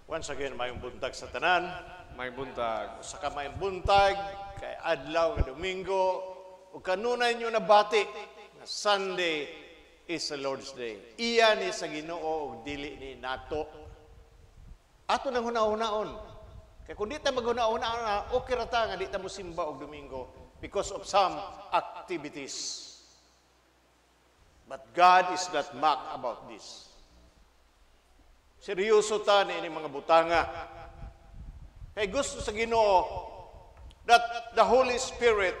Once again, mayong buntag sa tanan. May buntag. Usa ka mayong buntag, kay adlaw nga Domingo, ug kanunay nyo nabati nga Sunday is the Lord's Day. Iya ni sa Ginoo ug dili ni nato. Ato nang huna-hunaon. Kay kung di ta maghuna-huna, okay ra ta nga di ta mosimba og Domingo because of some activities. But God is not mocked about this. Seryoso ta ni ini mga butanga. Kay gusto sa Ginoo that the Holy Spirit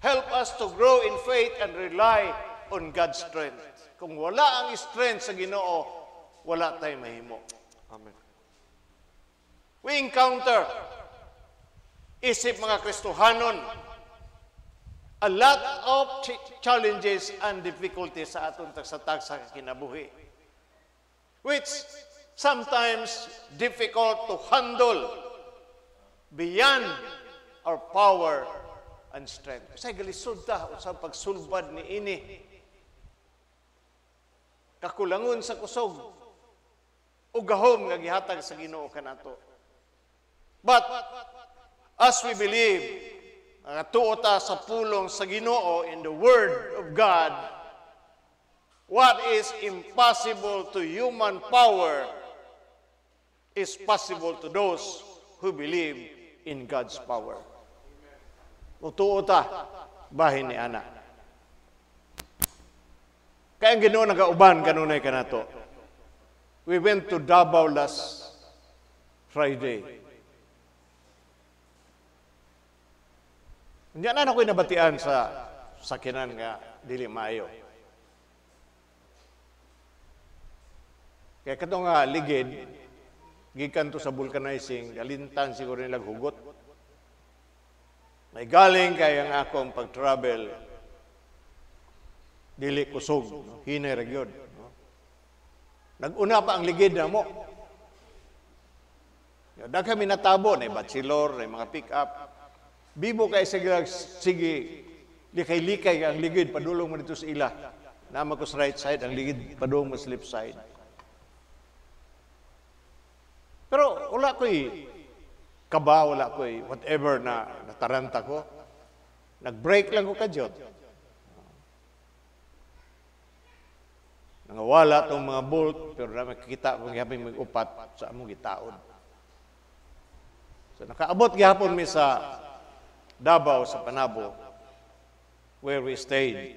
help us to grow in faith and rely on God's strength. Kung wala ang strength sa Ginoo, wala tay mahimo. Amen. We encounter, isip mga Kristohanon, a lot of challenges and difficulties sa atong tagsa-tagsa kinabuhi, which sometimes difficult to handle beyond our power and strength. Usahay galisod ta sa pagsulbad ni ini. Kakulangon sa kusog o gahom nga gihatag sa Ginoo kanato. But as we believe, nga tuo ta sa pulong sa Ginoo, in the Word of God, what is impossible to human power is possible to those who believe in God's power. Mutuo ta, bahin ni ana. Kaya ang Ginoo nagauban kanunay kanato. We went to Davao last Friday. Hindi na ako'y nabatian sa sakinan nga dili maayo. Kaya kato nga ligid, gikan to sa vulcanizing, galintan siguro nilang hugot. May galing kay ang akong pag-travel, dili kusog, no? Hinay ra gyud, no? Nag-una pa ang ligid na mo. Daghan mi natabo, na bachelor, na mga pick-up. Bibo kay sige, sige, likay-likay ang ligid, padulong mo dito sa ila. Nama ko sa right side, ang ligid, padulong mo sa left side. Pero wala ko'y kaba, wala ko'y whatever na nataranta ko. Nag-break lang ko kadyot. Nangawala tong mga bolt, pero na makikita kung gihapon mag-upat sa among gitaon. So nakaabot gihapon mi sa Davao, sa Panabo, where we stayed.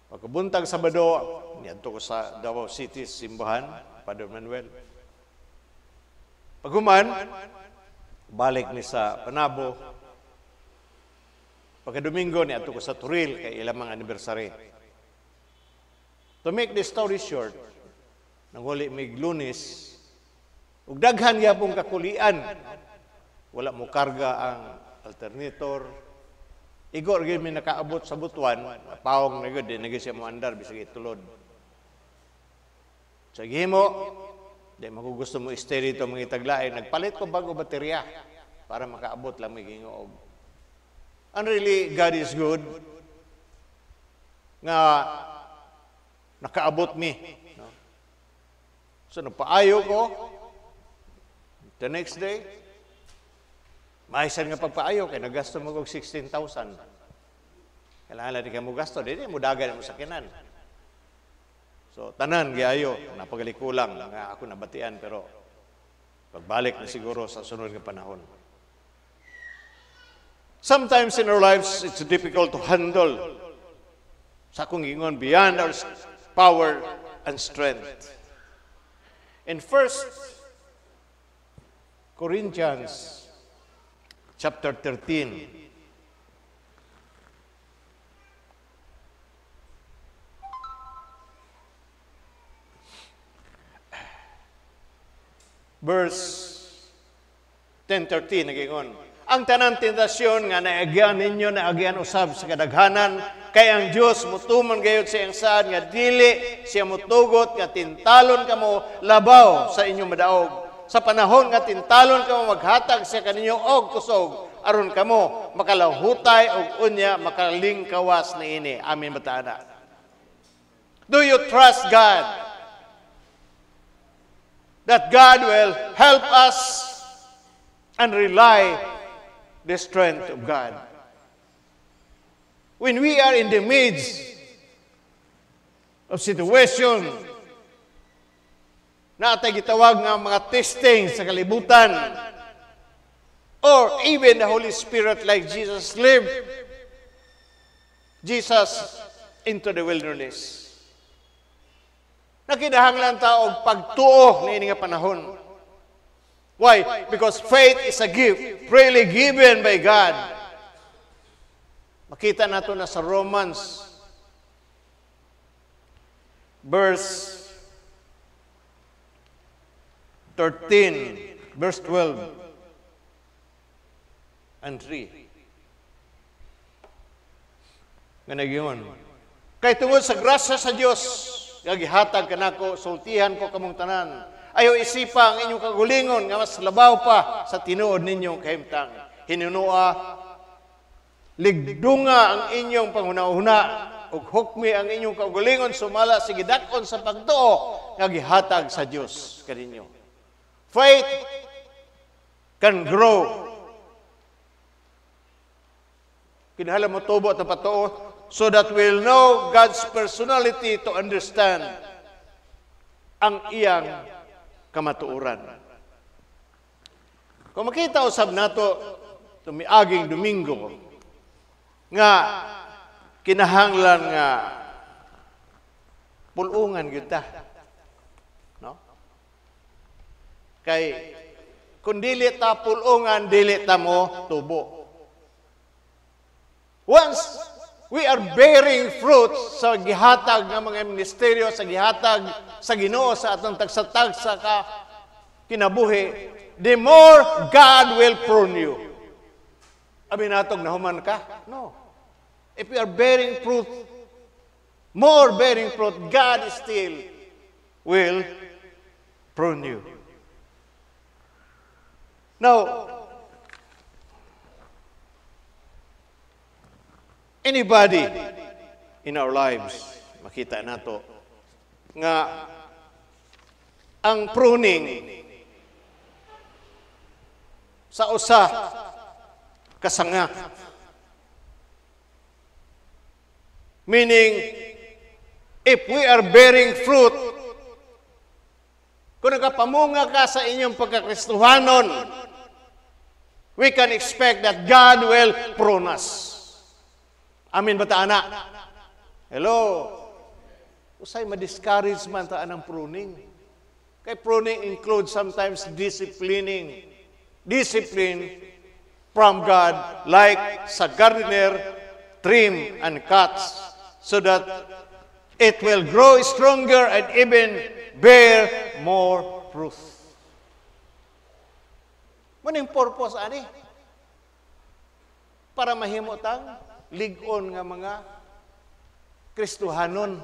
Pagkabuntag Sabado, niadto ko sa Davao City, simbahan, Padre Manuel. Paghuman, balik ni sa Panabo. Pagka-Domingo, niadto ko sa Toril, kay ilang mga anniversary. To make the story short, nanguli mig Lunes, ug daghan gyapon kakulian. Wala mo karga ang alternator. Igor gyud mi nakaabot sa Butuan, paong na gyud, di na gyud siya moandar bisag itulod. Sa gihimo, di magugusto mo stay dito mga itaglain, nagpalit ko bago baterya para makaabot lang may gingoog. And really, God is good nga nakaabot mi. No? So nagpaayo ko, the next day, maisan nga pagpaayo, kay nagasto mo og 16,000. Kailangan lang di ka mo gasto, di mo dagan mo sakinan. So, tanan, giayo, napagalikulang nga ako nabatian, pero pagbalik na siguro sa sunod nga panahon. Sometimes in our lives, it's difficult to handle. Sa akong ingon, beyond our power and strength. In 1 Corinthians chapter 13, verse 10:13, nagingon, ang tanan tentasyon nga naagyan ninyo, naagyan usab sa kadaghanan, kay ang Dios mutuman gayud sa iyang saad nga dili siya mutugot nga tintalon kamo labaw sa inyong madaog. Sa panahon nga tintalon kamo, maghatag siya kaninyo og kusog aron kamo makalahutay og unya makalingkawas niini. Amen ba ta ana? Do you trust God? That God will help us and rely the strength of God. When we are in the midst of situation na atay gitawag nga mga testing sa kalibutan, or even the Holy Spirit, like Jesus lived Jesus into the wilderness. Nakinahanglan ta og pagtuo niini nga panahon. Why? Because faith is a gift freely given by God. Makita nato na sa Romans verse 13, verse 12 and 3. Nga nagyon. "Kay tungod sa grasya sa Dios nga gihatag kanako, sultihan ko kamong tanan. Ayaw isipa ang inyong kaugalingon nga mas labaw pa sa tinuod ninyong kahimtang. Hinunua, ligdunga ang inyong panghuna-huna ug hukmi ang inyong kaugalingon sumala sa gidak-on sa pagtuo nga gihatag sa Dios kaninyo." Faith can grow. Kinahanglan mo tubo at patuo so that we'll know God's personality to understand ang iyang kamatuoran. Kung makita usab nato tumiaging Domingo nga kinahanglan nga pulungan gyud ta. No? Kay kung dili ta pulungan, dili ta mo tubo. Once we are bearing fruit sa gihatag nga mga ministeryo, sa gihatag sa Ginoo sa atong tagsa-tagsa ka kinabuhi, the more God will prune you. Abi natog nahuman ka? No. If we are bearing fruit, more bearing fruit, God still will prune you. Now, anybody in our lives, makita nato nga ang pruning sa usa kasanga. Meaning, if we are bearing fruit, kung nakapamunga ka sa inyong pagkakristuhanon, we can expect that God will prune us. Amin ba ta ana? Hello? Usay ma-discourage man ta anang pruning. Kay pruning includes sometimes disciplining. Discipline from God, like sa gardener, trim and cuts, so that it will grow stronger and even bear more fruit. Maning purpose ani? Para mahimo tang lig-on nga mga Kristohanon.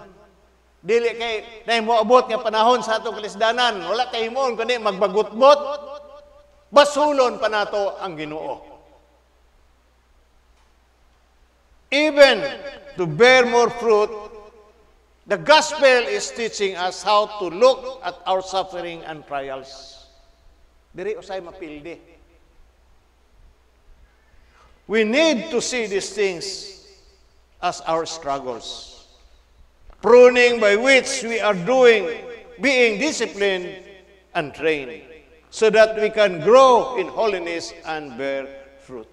Dili kay nay moabot nga panahon sa atong kalisdanan, wala kay himuon kundi magbagutbot. Basulon pa nato ang Ginoo. Even to bear more fruit, the gospel is teaching us how to look at our suffering and trials. Diri usay mapildi. We need to see these things as our struggles. Pruning by which we are being disciplined and trained, so that we can grow in holiness and bear fruit.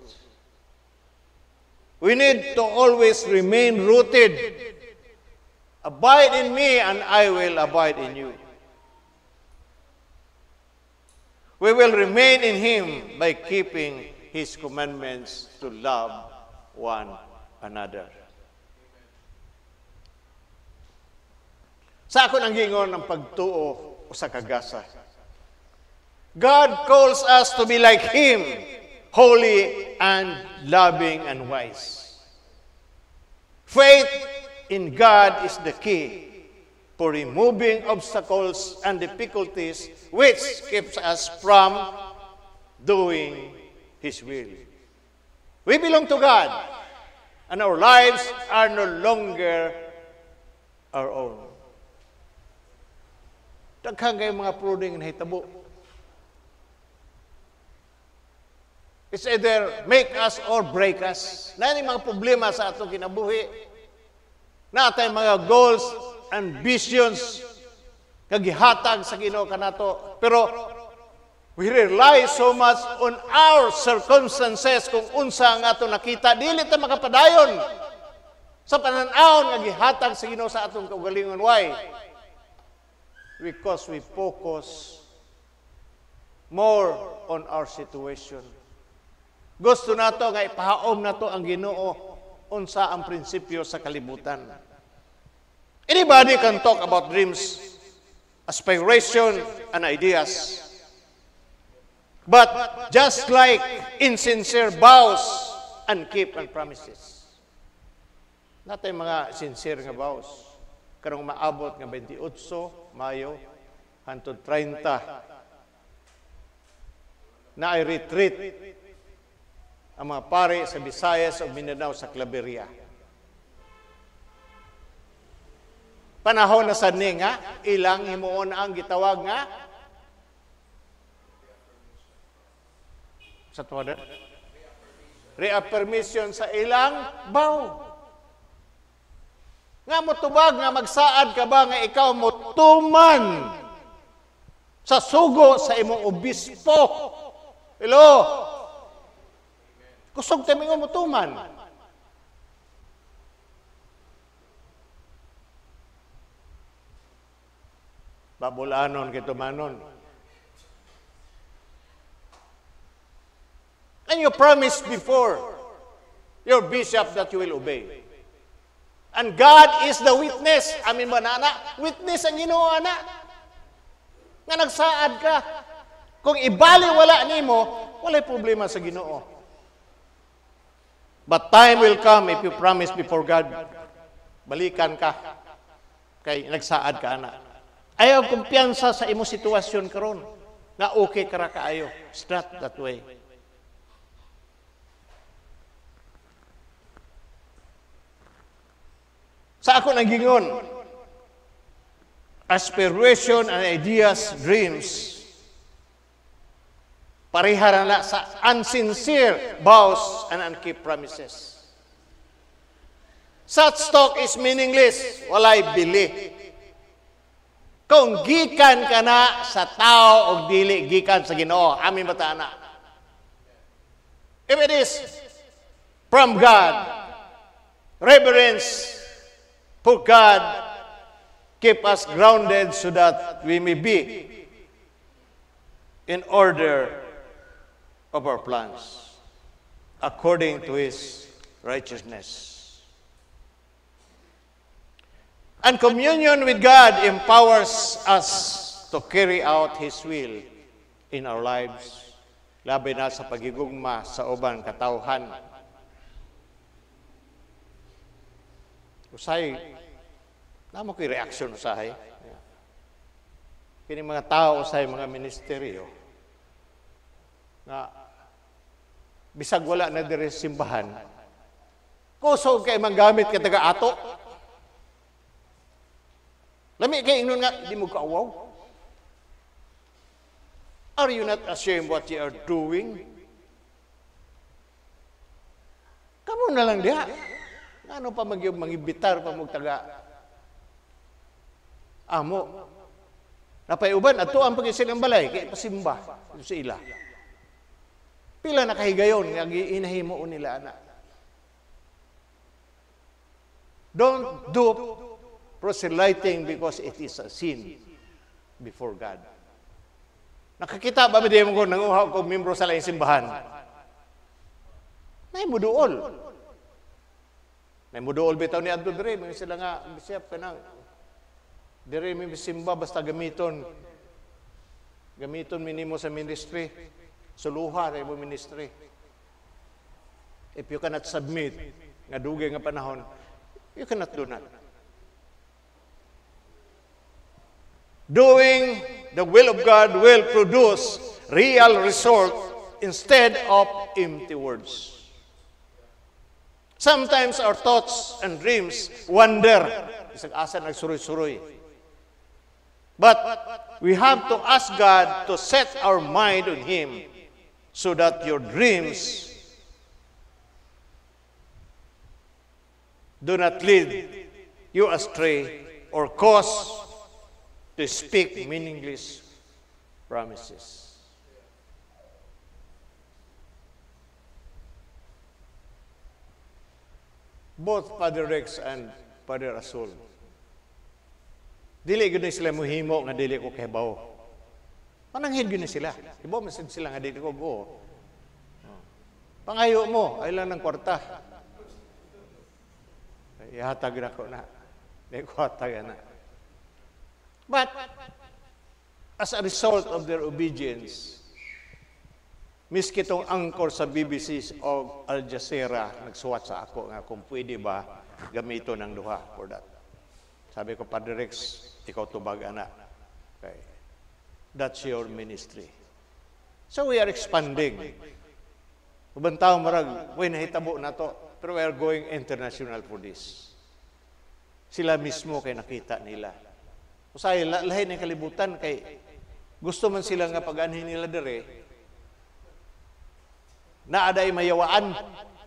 We need to always remain rooted. Abide in me and I will abide in you. We will remain in Him by keeping His commandments to love one another. Sa ako nang gingon ng pagtuo o sa kagasa. God calls us to be like Him, holy and loving and wise. Faith in God is the key for removing obstacles and difficulties which keeps us from doing His will. We belong to God, and our lives are no longer our own. Daghan kay mga pruning nahitabo. It's either make us or break us. Naa ni mga problema sa atong kinabuhi. Naa tay mga goals and visions nga gihatag sa Ginoo kanato. Pero we rely so much on our circumstances kung unsa ang ato nakita. Dili ta makapadayon sa panan-awon nga gihatag sa Ginoo sa atong kaugalingon. Why? Because we focus more on our situation. Gusto nato nga ipahaom nato ang Ginoo unsa ang prinsipyo sa kalibutan. Anybody can talk about dreams, aspiration, and ideas. But just like insincere vows and keep and promises. Naa tay mga sincere nga vows. Karong maabot nga 28 Mayo hantod 30 naay retreat ang mga pare sa Visayas ug Mindanao sa Claveria. Panahon na sad ni nga ilang himuon ang gitawag nga sa tuwa reaffirmation sa ilang vow. Nga motubag nga magsaad ka ba nga ikaw motuman sa sugo sa imong obispo. Hello? Kusog tayo mo motuman. Babulanon kay tumanon. And you promised before your bishop that you will obey. And God is the witness. Amin ba na, ana? Witness ang Ginoo, ana. Nga nagsaad ka. Kung ibali wala nimo, walay problema sa Ginoo. But time will come if you promise before God, balikan ka kay nagsaad ka, ana. Ayaw kumpiyansa sa imong sitwasyon karon nga okay ka ra kaayo. It's not that way. Sa ako nagingon, aspiration and ideas, dreams, pareha na sa unsincere vows and unkept promises. Such talk is meaningless, walay bili. Kung gikan ka na sa tao o dili gikan sa Ginoo, amin ba ta na? If it is from God, reverence for God keep us grounded so that we may be in order of our plans according to His righteousness. And communion with God empowers us to carry out His will in our lives, labi na sa pagigugma sa ubang katawhan. Usay, namo ko'y reaksyon usahay. Kini mga tao usay mga ministeryo nga bisag wala na diri sa simbahan, kusog kay manggamit ka taga ato. Lami kay ingnon nga di mo kaawaw. Are you not ashamed what you are doing? Kamo na lang diha. Ano pa mangibitar pa mo taga amo. Napay uban adto ang pagisilang balay kay pasimba sa ila. Pila na kahigayon nga giinahimo nila ana. Don't do proselyting because it is a sin before God. Nakakita ba ba mo ko nanguha ko membro sa laing simbahan? Nay muduol. Nay muduol bitaw ni adto diri, may sila nga bishop kanang diri mi simba basta gamiton. Gamiton minimo sa ministry. Suluha ra imo ministry. If you cannot submit nga dugay nga panahon, you cannot do that. Doing the will of God will produce real result instead of empty words. Sometimes our thoughts and dreams wander. Isang asa nagsuroy-suroy. But we have to ask God to set our mind on Him so that your dreams do not lead you astray or cause to speak meaningless promises. Both Father Rex and Father Azul, dili gyud sila mohimo nga dili ko kahibaw. Pananghid gyud sila. Hibaw man sila nga dili ko go. Pangayo mo, ay lang ng kwarta. Ihatag na ko na. Di ko hatag na. But, as a result of their obedience, miski tong anchor sa BBC o Al Jazeera, nagsuwat sa ako nga kung pwede ba gamito ng duha for that. Sabi ko, Padre Rex, ikaw tubag, anak. Okay. That's your ministry. So we are expanding. Ubang tao marag, uy, nahitabo na to. Pero we are going international for this. Sila mismo kay nakita nila. Usay, lahi ng kalibutan kay gusto man sila nga pag-anhin nila dire, naaday mayawaan.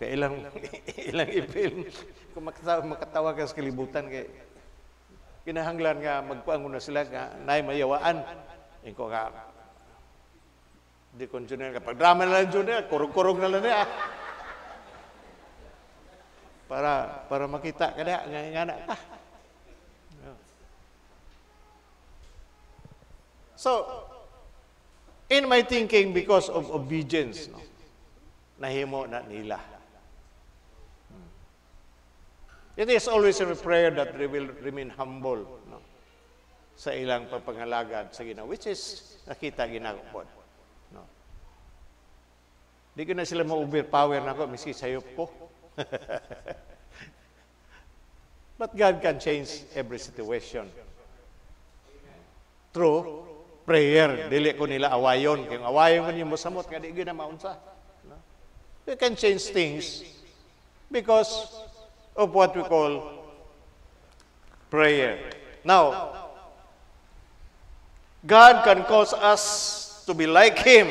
Kay ilang i-film. Kung makatawa ka sa kalibutan kay kinahanglan nga magkuan na sila nga naay mayawaan. Ingko nga di kon junior kapag drama na lang junior, kurog-kurog na lang niya. Para makita ka na nga na ka. So, in my thinking, because of obedience, no, nahimo na nila. It is always a prayer that they will remain humble, no, sa ilang pagpangalagad sa Ginoo, which is nakita ginagpod. No. Di ko na sila ma-overpower na ako, miski sayop ko. But God can change every situation. Through prayer. Dili ko nila awayon. Kaya awayon ko niyo mosamot, kaya di ko na maunsa. No? We can change things because of what we call prayer. Now, God can cause us to be like Him,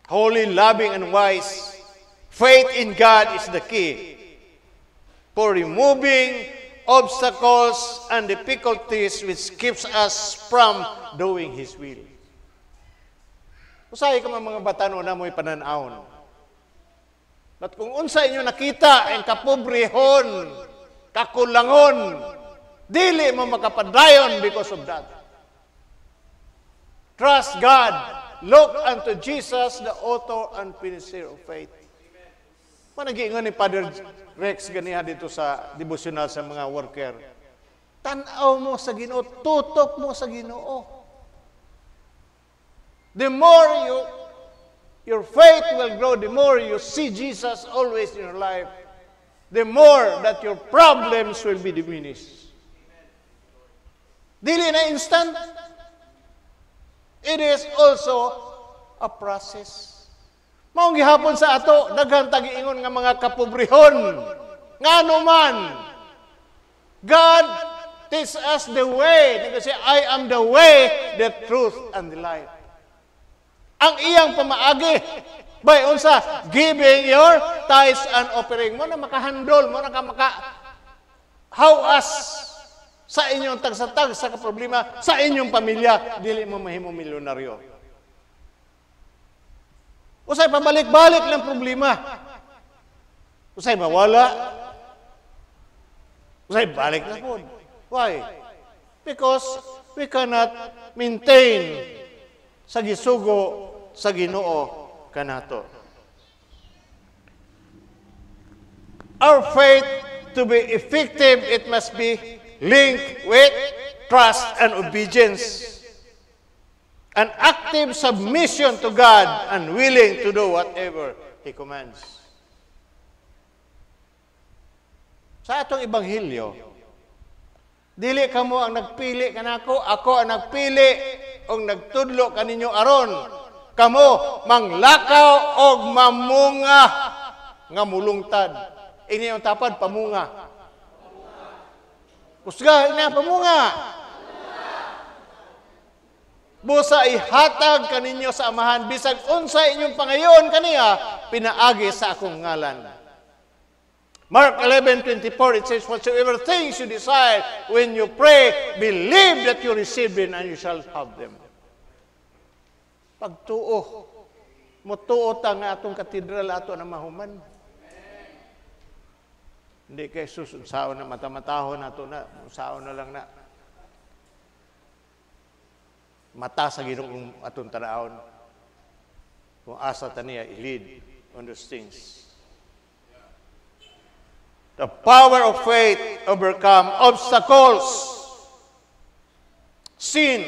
holy, loving, and wise. Faith in God is the key for removing obstacles and difficulties which keeps us from doing His will. Usahay ka mga batan-o na mo'y pananawon. But kung unsa inyo nakita ang kapobrehon, kakulangon, dili mo makapadayon because of that. Trust God. Look unto Jesus, the author and finisher of faith. Managiingon ni Father Rex ganiha dito sa devotional sa mga worker. Tan-aw mo sa Ginoo, tutok mo sa Ginoo. The more your faith will grow, the more you see Jesus always in your life, the more that your problems will be diminished. Dili na instant. It is also a process. Maong gihapon sa ato, daghan tag-iingon nga mga kapobrehon. Ngano man, God teach us the way. Kasi I am the way, the truth, and the life. Ang iyang pamaagi, by unsa, giving your tithes and offering. Mo na makahandol, mo na ka makahawas sa inyong tagsatag, sa problema, sa inyong pamilya, dili mo mahimo milyonaryo. Usay pabalik-balik ng problema. Usay mawala. Usay balik na po. Why? Because we cannot maintain sa gisugo sa Ginoo kanato. Our faith to be effective, it must be linked with trust and obedience. An active submission to God and willing to do whatever He commands. Sa atong ebanghelyo, dili kamo ang nagpili kanako, ako ang nagpili og nagtudlo kaninyo aron kamo manglakaw og mamunga nga mulungtad. Ini ang tapad pamunga. Kusga ina pamunga. Busa ihatag kaninyo sa Amahan bisag unsa inyong pangayoon kaniya pinaagi sa akong ngalan. Mark 11:24, it says, "Whatsoever things you desire when you pray, believe that you receive them and you shall have them." Pagtuo, mutuo ta nga atong katedral ato na mahuman. Hindi kay sus, unsaon na mata-matahon ato na, unsaon na lang na. Mata sa Ginoong atong tanawon. Kung asa ta niya i-lead on those things. The power of faith overcome obstacles, sin,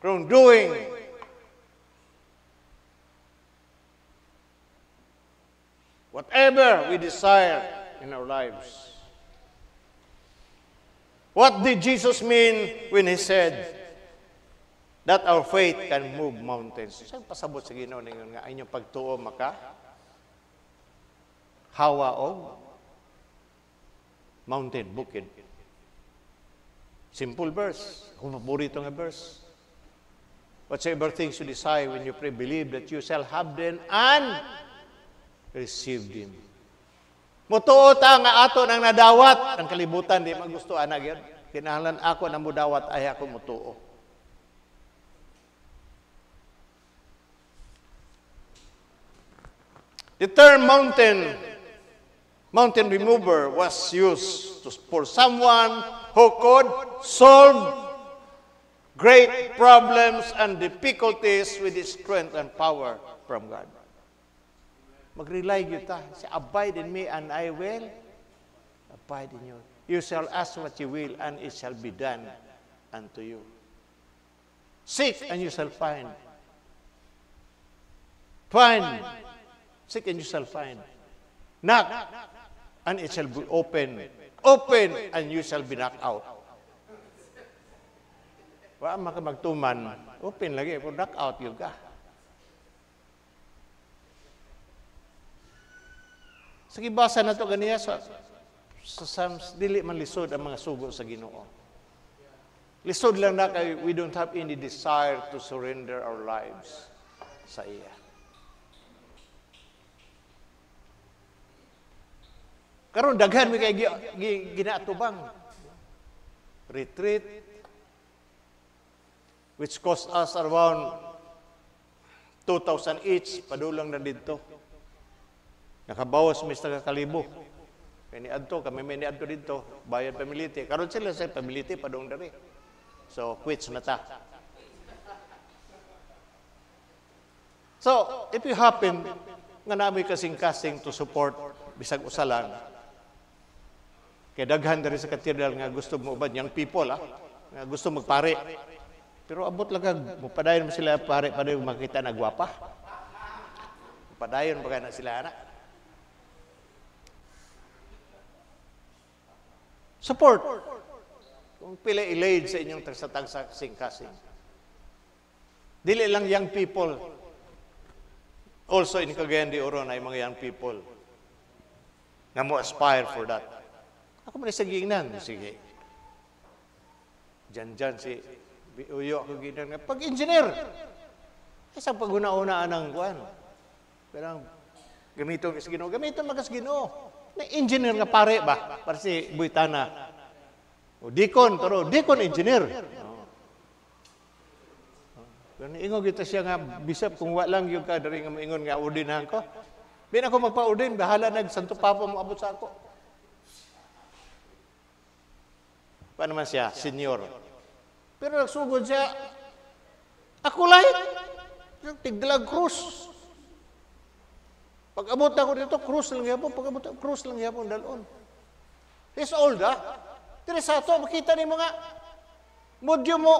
wrongdoing, whatever we desire in our lives. What did Jesus mean when He said that our faith can move mountains? Saan pasabot sa Ginoo ningon nga inyong pagtuo maka hawa og mountain, bukid? Simple verse. Kung paborito nga verse. "Whatsoever things you desire when you pray, believe that you shall have them and receive them." Mutuo ta nga ato nang nadawat ang kalibutan di magusto ana gyud. Kinahanglan ako na mudawat ay ako mutuo. The term mountain remover was used for someone who could solve great problems and difficulties with his strength and power from God. Mag-rely gyud ta. Say, "Abide in me and I will abide in you. You shall ask what you will and it shall be done unto you. Seek and you shall find. Find. Seek and you shall find. Knock and it shall be open. Open and you shall be knocked out." Wa man ka magtuman, open lagi, pero knock out yun ka. Sa gibasa na to ganiya sa Psalms, dili man lisod ang mga sugo sa Ginoo. Lisod lang na kay we don't have any desire to surrender our lives sa iya. Karon daghan mi kay ginaatubang retreat, which cost us around 2,000 each, padulang na didto. Nakabawas mis nakakalibo. Kay niadto kami may niadto didto, bayad pamiliti. Karon sila sa pamiliti padung diri. So quits na ta. So, if you happen nga namoy kasing-kasing to support bisag usa lang, kay daghan diri sa katedral nga gusto mo uban young people nga gusto magpare. Pero abot lang kag mopadayon mo sila pare padayon makita na gwapa. Padayon pa na sila ana. Support. Kung pila i-laid sa inyong tagsa-tagsa kasing-kasing. Dili lang young people. Also in Cagayan de Oro na yung mga young people na mo aspire for that. Ako man sa giingnan. Sige. Diyan-diyan si Uyo ako giingnan nga, pag-engineer. Isang pag-una-una anang kuan. Pero gamiton sa Ginoo, gamiton magas Ginoo. Na engineer nga pare ba? Para si Buitana. O deacon, pero deacon engineer. Pero ingon kita siya nga bishop kung wa lang yung ka diri nga moingon nga ordinahan ko. Bin ako magpa-ordin, bahala nag Santo Papa mo abot sa ako. Paano man siya, senior. Pero nagsugod siya, ako light. Tigdalag krus. Pag-abot ako dito, krus lang yapon. Pag-abot ako, krus lang yapon, dalon. He's old, ha? Diri sa ato, makita ni mga mudyo mo,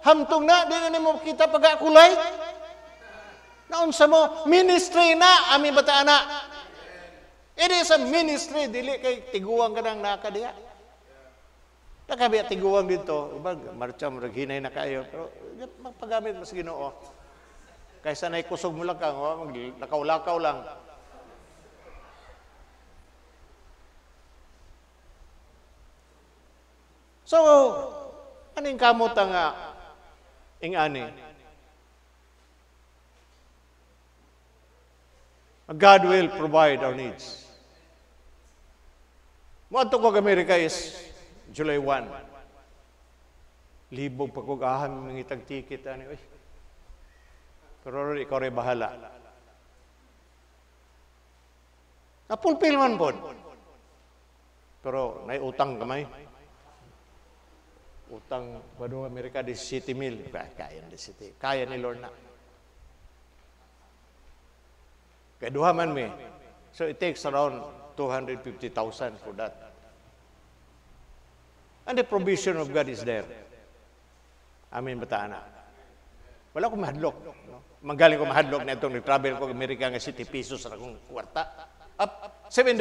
hamtong na, di na nimo makita pag-akulay. Naunsa mo, ministry na, ami bataan na. It is a ministry, dili kay tiguang ka nang nakadiya. Nakabi at tiguang dito, ubag, marcha mo, naghinay na kayo, pero magpagamit mo sa Ginoo. Kaysa na'y kusog mo lang kang, oh, maglakaw-lakaw lang. So, anong kamot nga Ingani, God will provide our needs. Moadto ko Amerika is July 1. Libog pa kog aham mangitag ticket ani oy. Pero ikaw rin bahala. Napulpil man pod. Pero nay utang kamay. Utang padung Amerika di City Mill. Kaya ni City. Kaya ni Lord na. Kaya duha man mi. So it takes around 250,000 for that. And the provision of God is there. Amen ba ta, ana? Wala ko mahadlok. No? Manggaling ko mahadlok na itong nag-travel ko Amerika nga 7 pesos sa akong kwarta. Up, $7.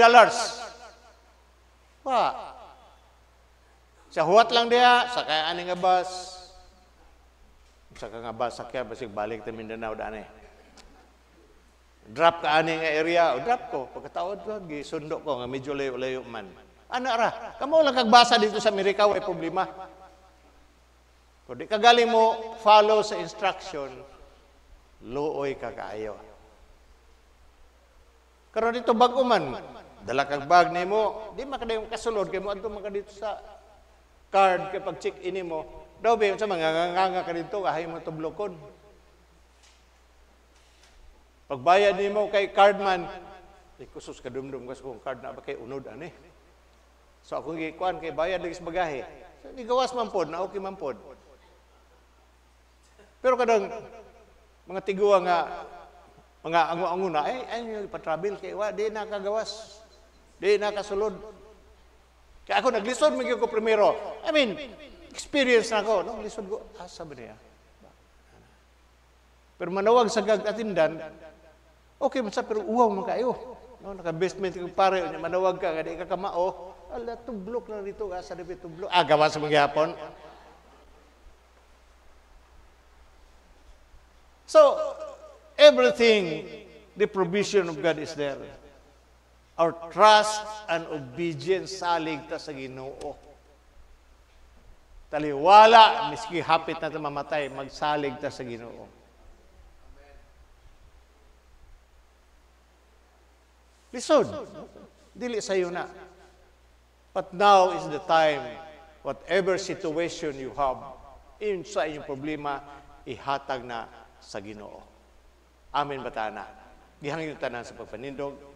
Wa. Sa huwat lang diha, sa kaya ani nga bus. Sa ka nga bus, sakya, basig balik ta Mindanao dani. Drop ka ani nga area, o drop ko. Pagkataod ko, gisundo ko nga medyo layo-layo man. Ana ra, kamo lang kagbasa dito sa Amerika, way problema. Kung di ka galing mo follow sa instruction, luoy ka kaayo. Karon dito bag-o man, dala kag bag nimo, di makadayong kasulod kay mo adto man ka dito sa card kay pag check-in nimo. Daw ba sa mga nganga ka dito, ahay mo tublokon. Pagbayad nimo kay card man, di kusos kadumdum kas kung card na ba kay unod ani. So akong gikuan kay bayad lagi sa bagahe. So, ni gawas man pod, na okay man pod. Pero kadang mga tiguwa nga mga ango-ango na, ay, ay, pa-travel kay wa, di na kagawas. Di na kasulod. Kaya ako naglisod man gyud ko primero. I mean, experience na ako. No, lisod ko, asa ba niya? Pero manawag sa gag-atindan, okay man sa, pero uwaw man kayo. No, naka-basement kong pare, unya manawag ka, nga di ka kamao. Ala, tublok na dito, asa di tublok. Ah, gawa sa mga hapon. So, everything, the provision of God is there. Our trust and obedience salig ta sa Ginoo. Taliwala, miski hapit na ta mamatay, magsalig ta sa Ginoo. Lisod. Dili sayo na. But now is the time, whatever situation you have, in sa inyong problema, ihatag na sa Ginoo. Amen ba ta na? Gihangyo tanan sa pagpanindog.